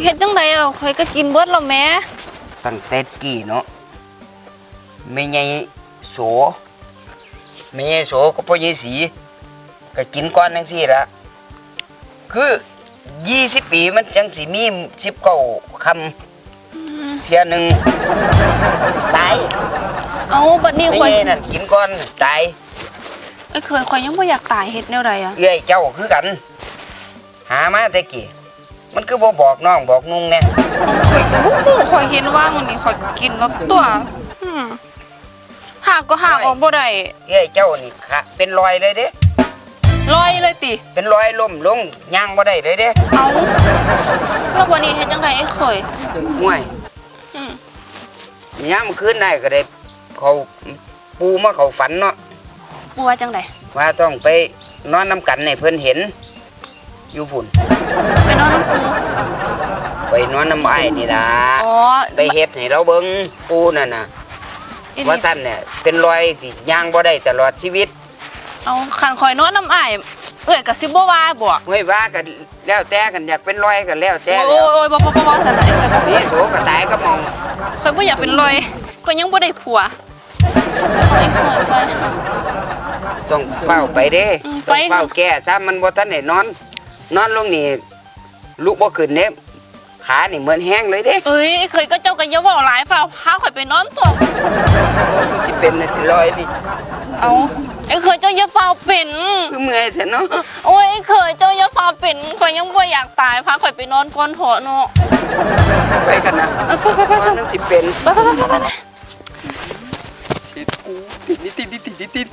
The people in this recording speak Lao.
ເຮັດຈັ່ງໃດເອົາ ຂ້ອຍກໍກິນເບິດແລ້ວແໝ. ຕັ້ງແຕ່ກີ້ເນາະ ແມ່ໃຫຍ່ໂສ ແມ່ໃຫຍ່ໂສກັບພໍ່ໃຫຍ່ສີ ກໍກິນກ່ອນຈັ່ງຊີ້ລະ ຄື ຊາວປີມັນຈັ່ງຊິມີ ສິບເກົ້າຄ່ຳ ອືມ ເທື່ອໜຶ່ງ ຕາຍ. ເອົາ ບັດນີ້ຂ້ອຍ ແມ່ໃຫຍ່ນັ້ນກິນກ່ອນຕາຍ. ເອີຍ ຂ້ອຍ ຂ້ອຍຍັງບໍ່ຢາກຕາຍ ເຮັດແນວໃດອະ? ເອື້ອຍເຈົ້າຄືກັນ ຫາມາແຕ່ກີ້ ມັນຄືບໍ່ບອກນ້ອງບອກນຸ່ງແດ່? ຂ້ອຍກໍບໍ່ຮູ້ ຂ້ອຍເຫັນວາງນີ້ ຂ້ອຍກິນແລ້ວຕົວະ. ອືມ ຫາກກໍຫາກອອກບໍ່ໄດ້. ເອື້ອຍເຈົ້ານີ້ຂະເປັນລອຍເລີຍເດ້. ລອຍເລີຍຕິ? ເປັນລອຍ ລົ້ມລົງຍ່າງບໍ່ໄດ້ເລີຍເດ້. ເອົາ ແລ້ວບັດນີ້ເຮັດຈັ່ງໃດເອີຍຂ້ອຍ? ຫ້ວຍ ອືມ ຍາມມື້ຄືນອ້າຍກໍໄດ້ເຂົ້າ ປູ່ມາເຂົ້າຝັນເນາະ. ປູ່ວ່າຈັ່ງໃດ? ວ່າຕ້ອງໄປນອນນຳກັນໃຫ້ເພິ່ນເຫັນຢູ່ພຸ້ນ. ໄປນອນນຳປູ່? ໄປນອນນຳອ້າຍນີ້ລະ. ອໍ ໄປເຮັດໃຫ້ລາວເບິ່ງ ປູ່ນັ້ນນະ. ອີ່ຫຼີ? ວ່າຊັ້ນແຫຼະ ເປັນລອຍຊິຍ່າງບໍ່ໄດ້ຕະຫຼອດຊີວິດ. ເອົາ ຄັນຂ້ອຍນອນນຳອ້າຍ ເອື້ອຍກໍຊິບໍ່ວ່າບໍ? ໂອ້ຍ ວ່າກໍແລ້ວແຕ່ ຄັນຢາກເປັນລອຍກໍແລ້ວແຕ່. ໂອ້ຍ ແລ້ວ ໂອ້ຍ ບໍ່ ບໍ່ ບໍ່ ບໍ່ຊັ້ນນະ. ນີ້ໂຕກໍຕາຍກໍມອງ. ຂ້ອຍບໍ່ຢາກເປັນລອຍ ຂ້ອຍຍັງບໍ່ໄດ້ຜົວ. ຕ້ອງຟ້າວໄປເດ້. ອືມ ໄປ ຕ້ອງຟ້າວແກ້ຊະ ມັນບໍ່ທັນໄດ້ນອນ. ນອນລົງນີ້ລຸກບໍ່ຂຶ້ນເດ້. ຂານີ້ໝົດແຮງເລີຍເດ້. ເອີຍ ເອື້ອຍເຂີຍ ກໍເຈົ້າກໍຢ່າເວົ້າຫຼາຍ ຟ້າວພາຂ້ອຍໄປນອນຕົວະ. ຊິເປັນລອຍນີ້. ເອົາ ເອື້ອຍເຂີຍ ເຈົ້າຢ່າຟ້າວເປັນ. ຄືເມື່ອຍແທ້ເນາະ. ໂອ້ຍ ເອື້ອຍເຂີຍ ເຈົ້າຢ່າຟ້າວເປັນ ຂ້ອຍຍັງບໍ່ຢາກຕາຍ ພາຂ້ອຍໄປນອນກ່ອນເຖາະເນາະ. ໄປກັນນະ. ເອີ ໄປ ໄປ ໄປ ມັນຊິເປັນ. ໄປ ໄປ ໄປ ໄປ.ຕິດກູ ຕິດນີ້ ຕິດນີ້ ຕິດນີ້ ຕິດ.